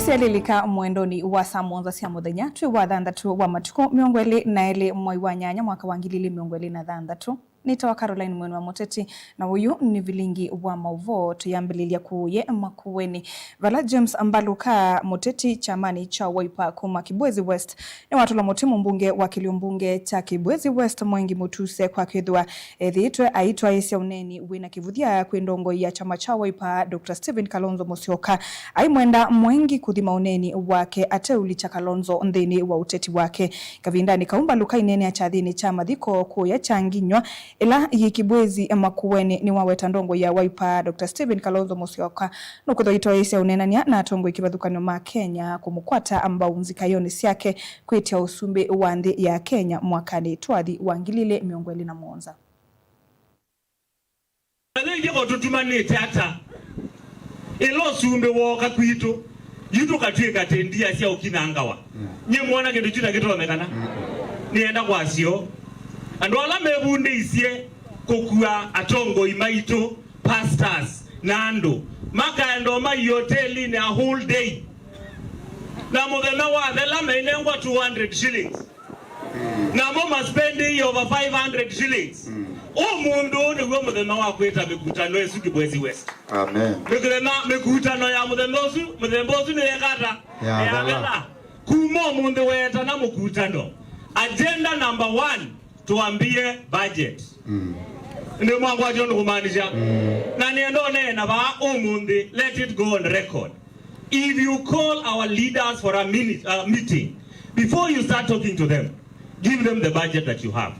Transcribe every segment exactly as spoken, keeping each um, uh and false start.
Syalilika mwendoni wa saa mũonza sya mũthenya, twĩ wa thanthatũ wa matukũ mĩongo ĩlĩ na elĩ mwai wa nyanya mwaka wa ngili ilĩ mĩongo ĩlĩ na thanthatũ. Nĩtawa Caroline Mwene wa Mũteti, na ũyũ nĩ vilingi wa maũvoo. Tũyambĩlĩlya kũũye makueni. Vala James Mbaluka, mũteti kyamanĩ kya Wiper kuma Kibwezi West, nĩwatũla mũtĩ mũmbunge wa kĩlio mbunge kya Kibwezi West, Mwengi Mutuse, kwa kwĩthĩwa ethĩĩtwe aitwaĩĩsya ũneeni wĩna kĩvũthya kwĩ ndongoi ya kyama kya Wiper, Doctor Stephen Kalonzo Musyoka. Aimwenda Mwengi kũthima ũneeni wake ateũlikya Kalonzo nthĩnĩ wa ũteti wake. Kavindanĩ kau, Mbaluka aineenea kyathĩnĩ kya mathiko kũya kya Nginywa, ĩla yĩ Kibwezi Makueni, nĩwaweta ndongoi ya Wiper, Doctor Stephen Kalonzo Musyoka, nũkwĩthwa aitwaĩĩsya ũneenany'a na atongoi kĩvathũkany'o ma Kenya kũmũkwata mbau nzikaĩonĩ syake kwĩtya ũsumbĩ wa nthĩ ya Kenya mwakanĩ twathi wa ngili ilĩ mĩongo ĩlĩ na mũonza. Ĩngĩ ko tũtumanĩte ata? Ĩla ũsumbĩ wooka kwitũ, yu tũkatw'ĩka tĩ ndia sya ũkinangawa. Nyie mwona kĩndũ kyu ta kĩtonyekana? Nĩenda kwasya ũũ, andũ ala mevundĩisye kũkua atongoi maitũ, pastors, na andũ, makaenda o ma iotelinĩ a whole day, na mũthenya wathela mainengwa two hundred shillings. Namo maspendi over five hundred shillings. Ũmũnthĩ ũũ nĩw'o mũthenya wa kwĩta mĩkutano ĩsu Kibwezi West. Amen. Mĩthenya, mĩkutano ya mũthenya ũsu, mũthemba ũsu nĩyekata. Yathela. Yathela. Kuma ũmũnthĩ weetana mũkutano, agenda number one, tuambie budget. Nĩ mwangwatyo nĩkũmaanisha. Na nĩenda ũneena vaa ũmũnthĩ, let it go on record. If you call our leaders for a minute, a meeting, before you start talking to them, give them the budget that you have.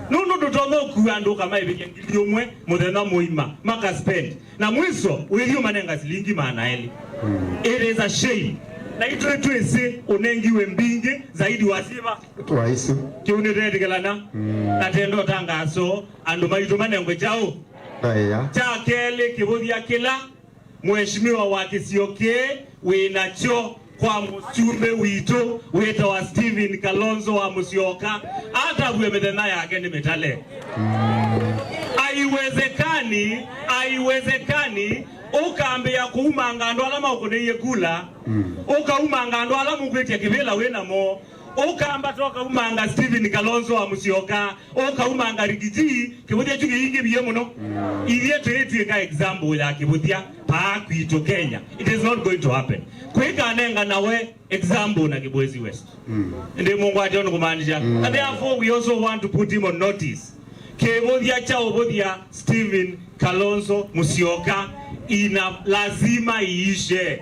Nũndũ ndũtonya ũkua andũ ũkamaĩvĩthya ngili ũmwe mũthenya mũima, makaspend. Na mwiso, wĩthi ũmanenga silingi maana elĩ. It is a shame. Na itwĩ twĩsĩ ũnengiwe mbingĩ zaidi wa siva. Twa isu. Kĩu nĩtetĩkĩlana. Na tenda ũtangaso, andũ maitũ manengwe kyaũ? Ndaĩa. Kya kelĩ, kĩvũthya kĩla Mheshimiwa wa kĩsio kĩĩ wĩ nakyo kwa mũsumbĩ witũ wĩtawa Stephen Kalonzo wa Musyoka atavw'e mĩthenya yake nĩ mĩtale. Haiwezekani, haiwezekani ũkambĩĩa kũumanga andũ ala maũkũnĩie kula, ũkaumanga andũ ala mũkwĩtya kĩvĩla wĩ namo, ũkambata ũkaumanga Stephen Kalonzo wa Musyoka, ũkaumanga Rigiji, kĩvũthya kyu kĩingĩvie mũno. Ithyĩ tũitw'ĩka example ya kĩvũthya paa kwitũ Kenya. It is not going to happen. Kwĩkanenga nawe example na Kibwezi West. Ĩndĩ mũngwatyo nĩ kũmaanisha. And therefore we also want to put him on notice. Kĩvũthya kya ũvũthya Stephen Kalonzo Musyoka ina lazima iishe.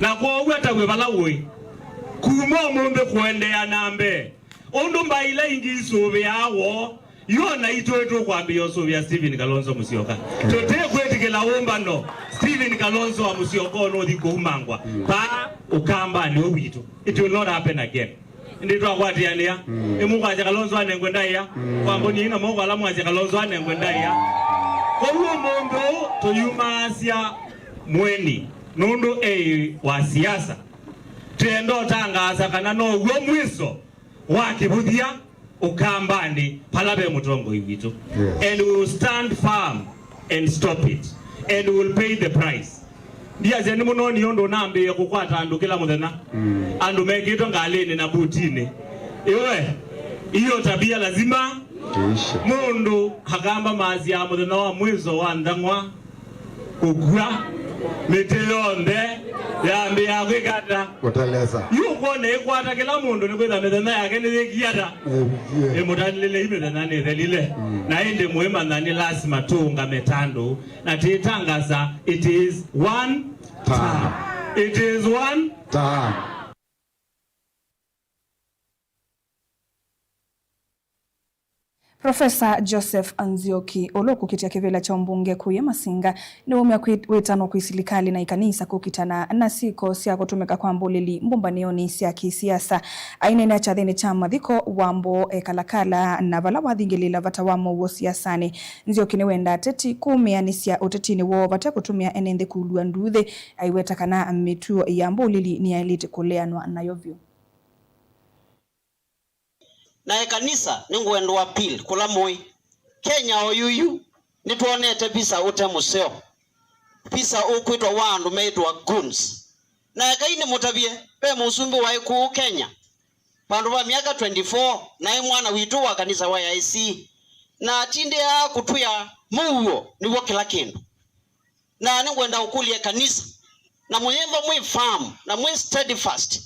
Na kwoou atavw'e vala ũĩ. Kuma ũmũnthĩ kũendeea na mbee. Ũndũ mbaĩ ila ingĩ isũvĩaa woo, yu o naitũ nĩtũkwambĩĩa ũsũvĩa Stephen Kalonzo Musyoka. Tũtĩkwĩtĩkĩla ũmbano Stephen Kalonzo wa Musyoka ũnũthi kũumangwa vaa Ũkambanĩ ũũ witũ. It will not happen again. Ĩndĩ twakwatĩanĩa, nĩmũkwasya Kalonzo anengwe ndaĩa. Kwambũnie ina moko ala mwasya Kalonzo anengwe ndaĩa. Kwoou ũmũnthĩ ũũ tũyumaasya Mweni nũndũ eĩ wa siasa. Twĩenda ũtangaasa kana now'o mwiso wa kĩvũthya Ũkambanĩ pala ve mũtongoi witũ. Yes. And we will stand firm and stop it. And we will pay the price. Ndiasya nĩmũnonie ũndũ ũnambĩĩe kũkwata andũ kĩla mũthenya. Andũ mekĩtwe ngalĩnĩ na mbutinĩ. Iwe, iyo tabia lazima. Iishe. Mũndũ akamba masya mũthenya wa mwiso wa nthang'wa. Kũkua, mĩtĩ yonthe yambĩĩa kwĩka ata? Kũtelesa. Yu ũkwona ĩkwata kĩla mũndũ nĩkwĩtha mĩthenya yake nĩyĩkie ata? Ĩvikie. Ĩmũtalĩlei mĩthenya nĩthelile. Na ĩndĩ mũimanya nĩ lasima tũũngame ta andũ na twĩtangasa, it is one time. It is one time. Profesa Joseph Nzioki, ũla ũkũkitĩa kĩvĩla kya ũmbunge kũya Masinga, nĩwaumya kwĩ-, wĩtano kwĩ silikalĩ na ikanisa kũkitana na syĩko sya kũtũmĩka kwa mbũlĩli mbũmbanĩonĩ sya kĩsiasa. Aineenea kyathĩnĩ kya mathiko, Wambũũ e Kalakala, na vala wathingĩlĩĩla vata wa mow'o siasanĩ. Nzioki nĩwendaa ateti kũmĩanĩsya ũtetinĩ woo vate kũtũmĩa ene nthĩ kũlw'a nduuthĩ, aiweta kana mĩtuo ya mbũlĩli nĩyaĩlĩte kũleanwa nayo vyũ. Na ekanisa, nĩngwenda appeal kũla mũĩ. Kenya o yuyu, nĩtwonete visa ũte mũseo. Visa ũkwĩtwa wa andũ meĩtwa goons. Na ekai nĩmũtavye, ve mũsumbĩ waĩ kũũ Kenya vandũ va myaka twenty-four, naĩ mwana witũ wa kanisa wa A I C, na atindĩaa kũtwĩa mũuo nĩw'o kĩla kĩndũ. Na nĩngwenda ũkũlya kanisa, na mũyĩthwa mwĩ firm na mwĩ steadfast,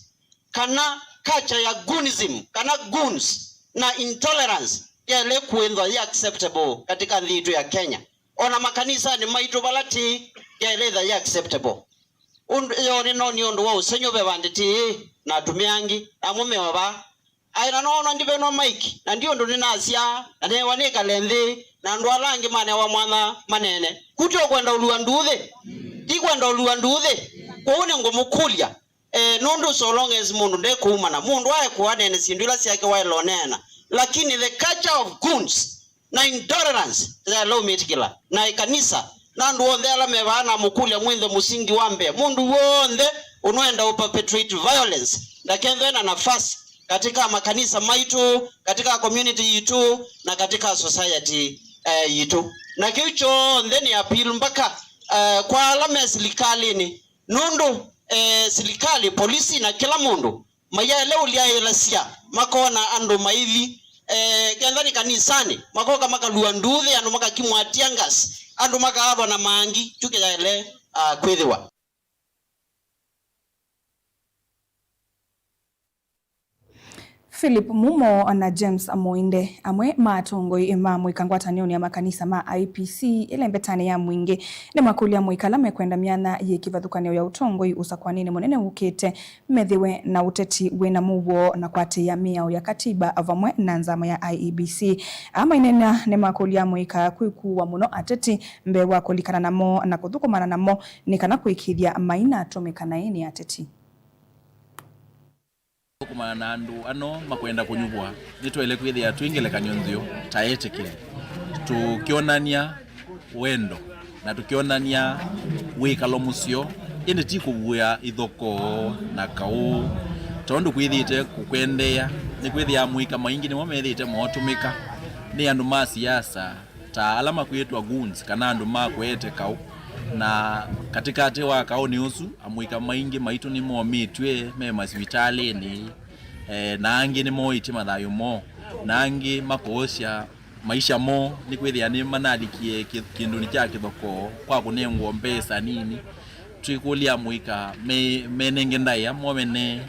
kana culture ya goonism kana goons na intolerance yaĩle kwĩthwa yĩ acceptable katika nthĩ itũ ya Kenya. Ona makanisanĩ maitũ vala tĩ, yaĩle ĩtha yĩ acceptable. Ũndũ yo nĩnonie ũndũ wa ũsengy'o ve vandĩtĩ ĩĩ na atumĩa angĩ, namo mewa vaa. Aĩ na noona ndivenwa Mike, na ndi ũndũ nĩnasyaa, na neewa nĩkale nthĩ, na andũ ala angĩ manewa mwanya maneene. Ku ti ũkwenda ũlua nduuthĩ? Ti kwenda ũlua nduuthĩ? Kwoou nĩngũmũkũlya, eh, nũndũ so long as mũndũ ndekũumana, mũndũ aekũaneene syĩndũ ila syake waĩle ũneena. Lakini the culture of goons na intolerance yaĩle ũmĩtĩkĩla. Na ĩkanisa na andũ onthe ala me vaa namũkũlya mwĩthwe mũsingi wa mbee, mũndũ w'onthe ũnũenda ũperpetrate violence ndakethwe na nafasi katika makanisa maitũ, katika community yitũ, na katika society, eh, yitũ. Na kĩu kyonthe nĩ appeal mpaka, eh, kwa ala me silikalĩnĩ, nũndũ, eh, silikali, polisi, na kĩla mũndũ mayaĩle ũlyaĩlasya makona andũ maithi, eh, kenda nĩ kanisanĩ, makoka makalua nduuthĩ, andũ makakimwa tear gas, andũ makaavwa na maangi, kyu kĩyaĩle, ah, kwĩthĩwa. Philip Mumo na James Muinde, amwe ma atongoi ma mũika ngwatanĩonĩ ya makanisa ma I P C ĩlembetanĩ ya mwingĩ, nĩmakũlya mũika ala mekwenda myanya yĩ kĩvathũkany'o ya ũtongoi ũsakwanĩnĩ mũnene wũkĩte, methĩwe na ũteti wĩna mũuo na kũatĩĩa mĩao ya katiba vamwe na nzama ya I E B C. Aa maineena nĩmakũlya mũika kwĩkuwa mũno ateti mbee wa kũlikana namo na kũthũkũmana namo nĩ kana kũĩkĩĩthya mainatũmĩka naĩ nĩ ateti. Kũmana na andũ ano makwenda kũnyuvwa, nĩtwaĩle kwĩthĩa twĩ ngelekany'o nzeo ta etĩkĩli, tũkyonany'a wendo na tũkyonany'a wĩkalo mũseo, ĩndĩ ti kũvuĩa ithokoo na kaũ tondũ kwĩthĩĩte kũkwendeea. Nĩkwĩthĩaa amũika maingĩ nĩmo methĩĩte mootũmĩka nĩ andũ ma siasa ta ala makwĩtwa goons kana andũ ma kũete kaũ. Na katĩkatĩ wa kaũnĩ ũsu, amũika maingĩ maitũ nĩmomĩtw'e me masivitalĩnĩ, eh, na angĩ nĩmoĩtye mathayũ moo, na angĩ makoosya maisha moo, nĩkwĩthĩa nĩmanalikie kĩ-, kĩndũnĩ kya kĩthokoo kwa kũnengwa mbesa nini. Twĩkũlya amũika me-, menenge ndaĩa mo mene.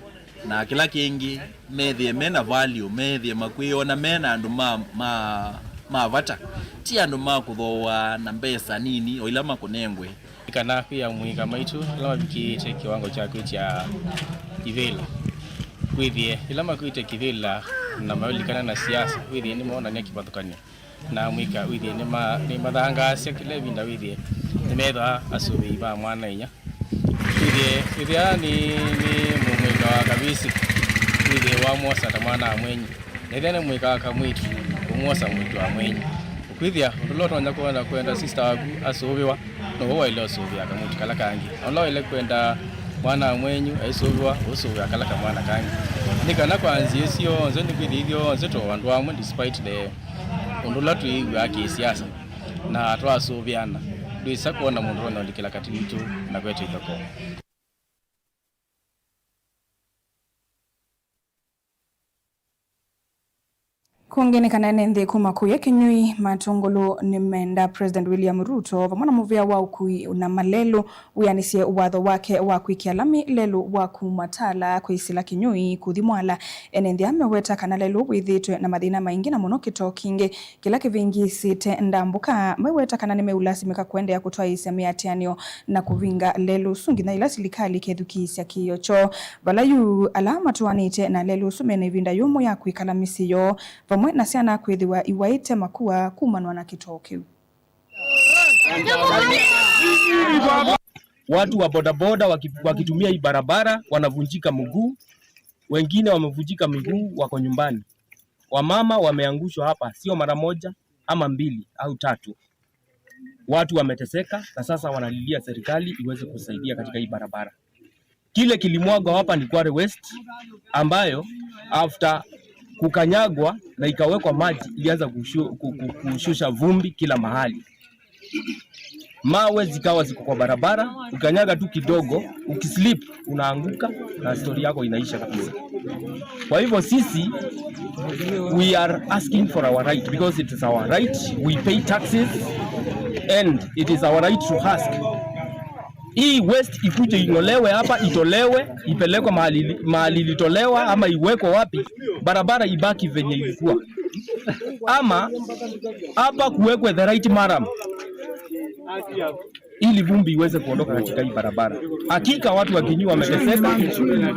Na kĩla kĩngĩ, methĩe me na value, methĩe makwĩona me na andũ ma, ma, ma vata, ti andũ ma kũthooa na mbesa nini o ila makũnengwe. Nĩ kana kwĩ amũika maitũ ala mavikĩĩte kĩwango kya kwĩtya kĩvĩla, wĩthĩe ĩla makwĩtya kĩvĩla na mailikana na siasa, wĩthĩe nĩmoonany'a kĩvathũkany'o. Na amũika wĩthĩe nĩma-, nĩmathangaasya kĩla ĩvinda, wĩthĩe nĩmethĩwa asũvĩi ma mwana-a-inyia. Wĩthĩe, ĩthĩa nĩ, nĩ mũmũika wa kavĩsĩ, wĩthĩe wamwosa ta mwana wa mwenyu. Na ĩthĩa nĩ mũika wa kamwĩtu, ũmwosa mwĩtu wa mwenyu. Ũkwĩthĩa ũndũ ũla ũtonya kwenda, kwenda sister waku asũvĩwa, now'o waĩle ũsũvĩa kamwĩtu kala kangĩ. Na ũla waĩle kwenda mwana wa mwenyu aisũvĩwa, ũsũvĩa kala kamwana kangĩ. Nĩ kana kwa nzĩa ĩsu yonthe, nĩkwĩthĩa ithyonthe tũ andũ amwe despite the ũndũ ũla twĩw'aa kĩ-siasa, na twasũvĩana, ndwĩsa kwona mũndũ ũtonya ũlikĩla katĩ witũ na kwete ithokoo. Kũngĩ nĩ kana ene nthĩ kuma kũya Kĩnyũi Matũngũlũ nĩmenda President William Ruto vamwe na mũvĩa wa ũkui na malelũ wĩanĩsye watho wake wa kwĩkĩa lami lelũ wa kuma Tala kwĩsĩla Kĩnyũi kũthi Mwala. Ene nthĩ aa meweta kana lelũ wĩthĩĩtwe na mathĩna maingĩ na mũno kĩtoo kingĩ kĩla kĩvĩngĩĩsĩte ndambũka. Meweta kana nĩmeũlasimĩka kũendeea kũtwaĩĩsya mĩatĩanĩo na kũvinga lelũ ũsu nginya yĩla silikalĩ ĩkethukĩĩsya kĩĩo kyoo. Vala yu ala matwaanĩte na lelũ ũsu mena ĩvinda yũmũ ya kwĩkala mĩsyĩ yoo vamwe na syana kwĩthĩwa iwaĩte makua kumanwa na kĩtoo kĩu. Watu wa bodaboda waki-, wakitumia hii barabara wanavunjika mguu, wengine wamevunjika miguu, wako nyumbani. Wamama wameangushwa hapa, sio mara moja ama mbili au tatu. Watu wameteseka na sasa wanalilia serikali iweze kusaidia katika hii barabara. Kile kilimwagwa hapa ni quarry waste ambayo after kukanyagwa na ikawekwa maji ilianza kushu-, ku-, ku-, kushusha vumbi kila mahali. mawe zikawa ziko kwa barabara, ukanyaga tu kidogo, ukislip, unaanguka na story yako inaisha kabisa. Kwa hivyo sisi, we are asking for our right because it is our right, we pay taxes and it is our right to ask. Hii waste ikuje ing'olewe hapa, itolewe, ipelekwe mahali, mahali ilitolewa ama iwekwe wapi, barabara ibaki venye ilikuwa. Ama hapa kuwekwe the right maram ili vumbi iweze kuondoka katika hii barabara. Hakika watu wa Kinyi wameteseka,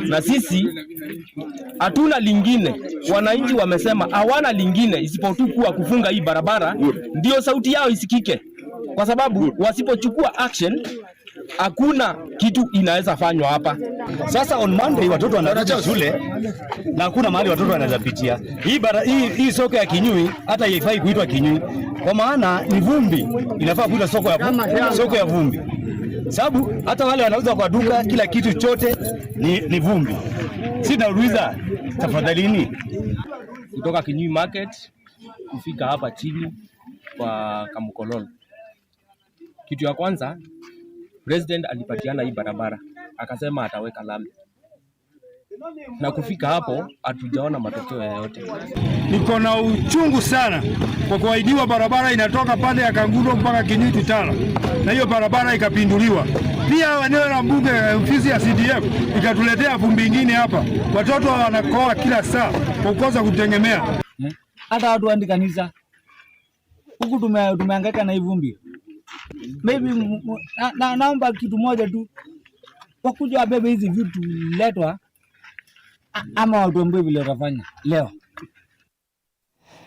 na sisi hatuna lingine. Wananchi wamesema hawana lingine isipokuwa kufunga hii barabara, ndio sauti yao isikike, kwa sababu wasipochukua action, hakuna kitu inaweza fanywa hapa. Sasa on Monday watoto wanakuja shule na hakuna mahali watoto wanaweza pitia. Hii bara, hii, hii soko ya Kinyui hata haifai kuitwa Kinyui, kwa maana ni vumbi, inafaa kuitwa soko ya, soko ya vumbi, sababu hata wale wanauza kwa duka, kila kitu chote ni, ni vumbi. Si nauliza tafadhalini, kutoka Kinyui Market kufika hapa chini kwa Kamukololo. Kitu ya kwanza, president alipatiana hii barabara, akasema ataweka lami. Na kufika hapo, hatujaona matokeo yoyote. Niko na uchungu sana kwa kuahidiwa barabara inatoka pande ya Kangundo mpaka Kinyuti Tala, na hiyo barabara ikapinduliwa. Pia eneo la bunge, ofisi ya C D F ikatuletea vumbi ingine hapa. Watoto wanakoa kila saa kwa kukosa kutegemea. Hata watu waendi kanisa. Huku tume-, tumehangaika na hii vumbi. Maybe mu-, mu-, na, na, naomba kitu moja tu. Wakuje wabebe hizi vitu letwa, a-, ama watuambie vile watafanya leo.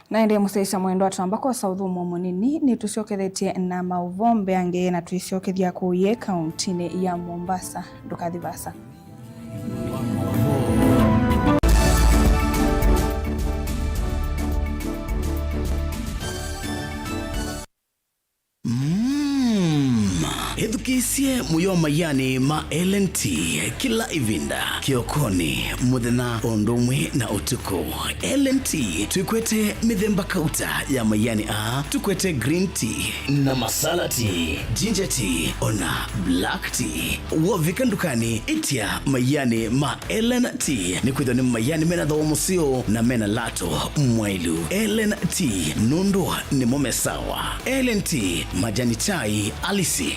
Na ĩndĩ mũsyaĩĩsya mwendwa, twamba kwosa ũthũmũo mũnini, nĩtũsyokethetye na maũvoo mbeange na twĩsyokethya kũye kauntinĩ ya Mombasa. Ndũkathi vaasa. Mm. Ĩthukĩĩsye mũyo wa mayanĩ ma L N T kĩla ĩvinda, kĩokonĩ, mũthenya, o ũndũ ũmwe na ũtukũ. L N T twĩkwete mĩthemba kauta ya mayanĩ aa, tũkwete green tea na masala tea, ginger tea, ona black tea. Wovika ndukanĩ, ĩtya mayanĩ ma L N T, nĩkwĩthĩwa nĩ mayanĩ mena thooa mũseo na mena lato mwaĩlu. L N T, nũndũ nĩmo me sawa. L N T, majani chai halisi.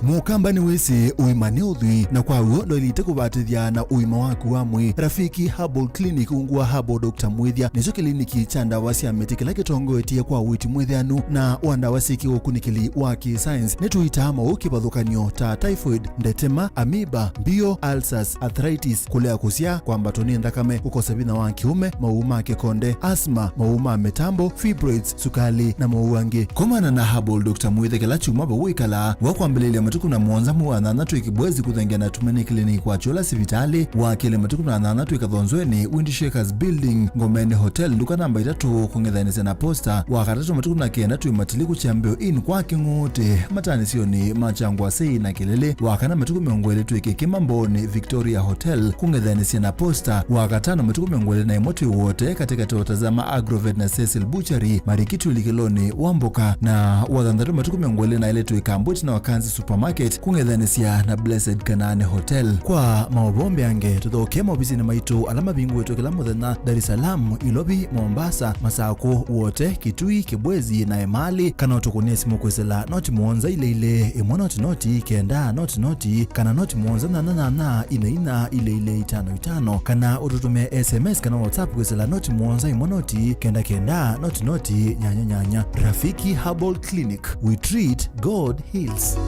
Mũkamba nĩwĩsĩ ũima nĩ ũthwii, na kwa w'o ndwaĩlĩte kũvatĩthya na ũima waku wa mwĩĩ. Rafiki Herbal Clinic, ungu wa Herbal Doctor Mwĩthya, nĩkyo kĩliniki kya ndawa sya mĩtĩ kĩla kĩtongoetye kwa ũiiti mwĩthĩanu na wa ndawa syĩ kĩũkunĩkĩli wa kĩ-science. Nĩtũitaa maũũ kĩvathũkany'o ta typhoid, ndetema, amoeba, mbio, ulcers, arthritis, kũlea kũsyaa, kwambatwa nĩ nthakame, kũkosa vinya wa kĩũme, maũũ ma kĩkonde, asthma, maũũ ma mĩtambo, fibroids, sukali, na maũũ angĩ. Komana na Herbal Doctor Mwĩthya kĩla kyumwa vau wĩkalaa, wa kwambĩlĩlya matukũ na mũonza mwei wa nyanya twĩ Kibwezi kũthengeana na Tumaini Clinic kwa Chola sivitalĩ, wa kelĩ matukũ na nyanya twĩ Kathonzweni, Windshakers Building, Ngomeni Hotel, nduka namba itatũ, kũng'ethanĩsya na Posta, wa katatũ matukũ na kenda twĩ Matiliku Kyambĩo Inn kwa Kĩng'ũũtĩ, mataanĩsyonĩ ma Kyangwasĩ na Kĩlĩlĩ, wa kana matukũ mĩongo ĩlĩ twĩ Kĩkĩma Mbooni Victoria Hotel, kũng'ethanĩsya na Posta, wa katano matukũ mĩongo ĩlĩ na ĩmwe twĩ Wote, katĩkatĩ wa Tazama Agrovet na Cecil Butchery, marikiti ũlikĩlonĩ wa Mboka, na wa thanthatũ matukũ mĩongo ĩlĩ na ĩlĩ twĩ Kambwiti na Wakanzi Supermarket, kũng'ethanĩsya na Blessed Kanaani Hotel. Kwa maũvoo mbeange, tũthokee maovisinĩ maitũ ala mavingũĩtwe kĩla mũthenya, Dar es Salaam, Ilovi, Mombasa, Masakũ, Wote, Kitui, Kibwezi, na Emali, kana ũtũkũnĩe simũ kwĩsĩla noti mũonza ilĩ ilĩ, ĩmwe noti noti, kenda noti noti, kana noti mũonza nyanya nyanya, ina ina, ilĩ ilĩ, itano itano, kana ũtũtũmĩe S M S kana WhatsApp kwĩsĩla noti mũonza ĩmwe noti, kenda kenda, noti noti, nyanya nyanya. Rafiki Herbal Clinic, we treat, God heals.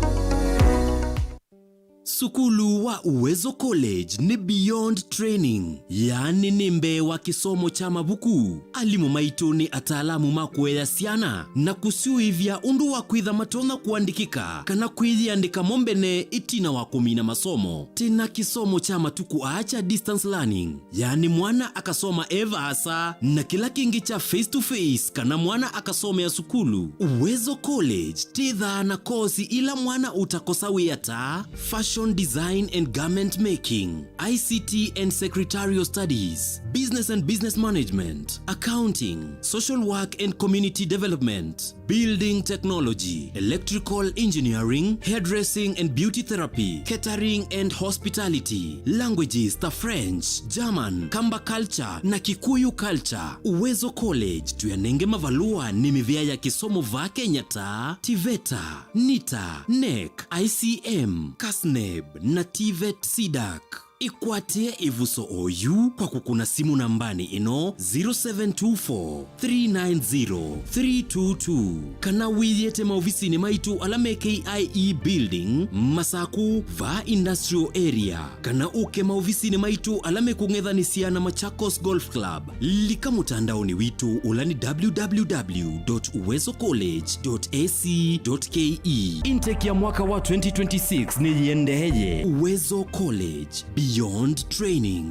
Sukulu wa Uwezo College nĩ beyond training, yaani nĩ mbee wa kĩsomo kya mavuku. Alimũ maitũ nĩ ataalamu ma kũea syana na kũsyũĩvya ũndũ wa kwĩtha matonya kũandĩkĩka kana kwĩyĩandĩka mo mbene ĩtina wa kũmina masomo. Twĩ na kĩsomo kya matukũ aa kya distance learning, yaani mwana akasoma e vaasa, na kĩla kĩngĩ kya face to face kana mwana akasomea sukulu. Uwezo College twĩthaa na kosi ila mwana ũtakosa wĩa ta fashion Fashion design and garment making, I C T and secretarial studies, business and business management, accounting, social work and community development, building technology, electrical engineering, hairdressing and beauty therapy, catering and hospitality, languages ta French, German, Kamba culture na Kikuyu culture. Uwezo College tũyanenge mavalũa nĩ mĩvĩa ya kĩsomo vaa Kenya ta TVETA, NITA, NEC, I C M, CASNEB na TVET CDAC. Ĩkwatĩe ĩvuso oyu kwa kũkũna simũ nambanĩ ĩno, zero seven two four, three nine zero, three two two, kana wĩyĩte maovisinĩ maitũ ala me K I E Building, Masaku, vaa Industrial Area, kana ũke maovisinĩ maitũ ala mekũng'ethanĩsya na Machakos Golf Club. Lika mũtandaonĩ witũ ũla nĩ www dot uwezo college dot ac dot ke. Intake ya mwaka wa twenty twenty-six nĩyĩendeeye. Uwezo College, beyond training.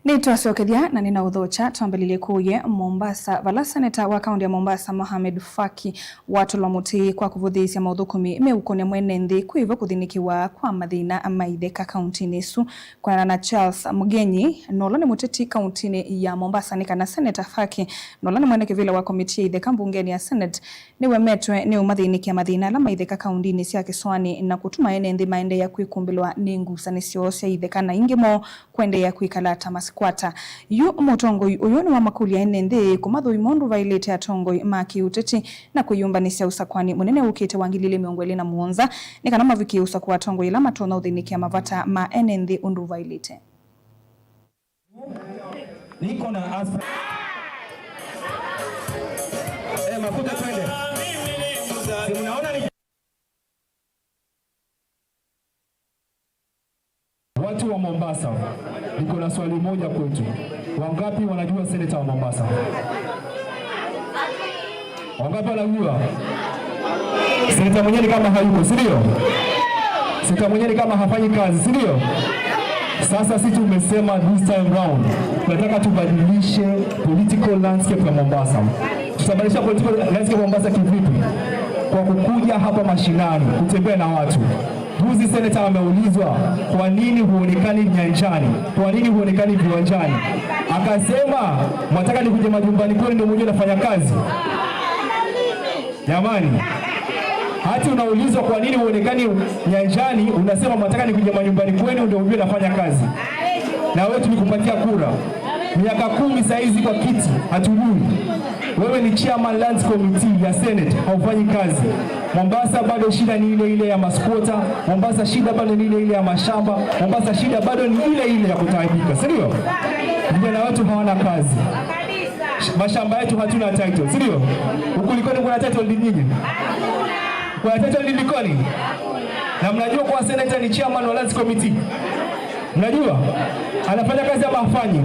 Nĩtwasyokethya na nĩnaũthokya, twambĩlĩlye kũũye Mombasa, vala seneta wa kaũntĩ ya Mombasa, Mohamed Faki, watũlwa mũtĩ kwa kũvũthĩĩsya maũthũkũmi meũkonya mwene nthĩ kwĩvo kũthĩnĩkĩwa kwa mathĩna ma itheka kaũntĩnĩ ĩsu. Kwĩanana na Charles Mugenyi, na ũla nĩ mũteti kaũntĩnĩ ya Mombasa, nĩ kana seneta Faki, na ũla nĩ mwene kĩvĩla wa komiti ya itheka mbungenĩ ya Senate, nĩwemetwe nĩ ũmathĩnĩkĩa mathĩna ala ma itheka kaũntĩnĩ sya kĩsũanĩ na kũtuma ene nthĩ maendeea kwĩkumbĩlwa nĩ ngusanĩsyo sya itheka na ingĩ moo kũendeea kwĩkala ta masikwata. Yu mũtongoi ũyũ nĩwamakũlya ene nthĩ kũmathũima ũndũ vaĩlĩte atongoi ma kĩũteti na kwĩyũmbanĩsya ũsakũanĩ mũnene wũkĩte wa ngili ilĩ mĩongo ĩlĩ na mũonza nĩ kana mavikĩe ũsakũa atongoi ala matonya ũthĩnĩkĩa mavata ma ene nthĩ ũndũ vaĩlĩte. Niko na Astra. Eh, mafuta twende. Si mnaona ni Watu wa Mombasa, niko na swali moja kwetu. Wangapi wanajua seneta wa Mombasa? Wangapi wanajua? Seneta mwenyewe ni kama hayuko, si ndio? Seneta mwenyewe ni kama hafanyi kazi, si ndio? Sasa sisi tumesema this time round, tunataka tubadilishe political landscape ya Mombasa. Tutabadilisha political landscape ya Mombasa kivipi? Kwa kukuja hapa mashinani, kutembea na watu. Juzi seneta ameulizwa, "Kwa nini huonekani nyanjani? Kwa nini huonekani viwanjani?" Akasema, "Mwataka nikuje majumbani kwenu ndio mjue nafanya kazi?" Jamani, hati unaulizwa, "Kwa nini huonekani nyanjani?" Unasema, "Mwataka nikuje majumbani kwenu ndio mjue nafanya kazi." Na wewe tulikupatia kura. Miaka kumi saa hizi kwa kiti, hatujui. Wewe ni chairman lands committee ya Senate, haufanyi kazi. Mombasa bado shida ni ile ile ya masquatter. Mombasa shida bado ni ile ile ya mashamba. Mombasa shida bado ni ile ile ya kutaabika, si ndio? Vijana wetu hawana kazi. Sh-, mashamba yetu hatuna title, si ndio? Huku Likoni kuna title deed nyinyi? Kuna title deed Likoni? Na mnajua kuwa senator ni chairman wa lands committee? Mnajua? Anafanya kazi ama hafanyi?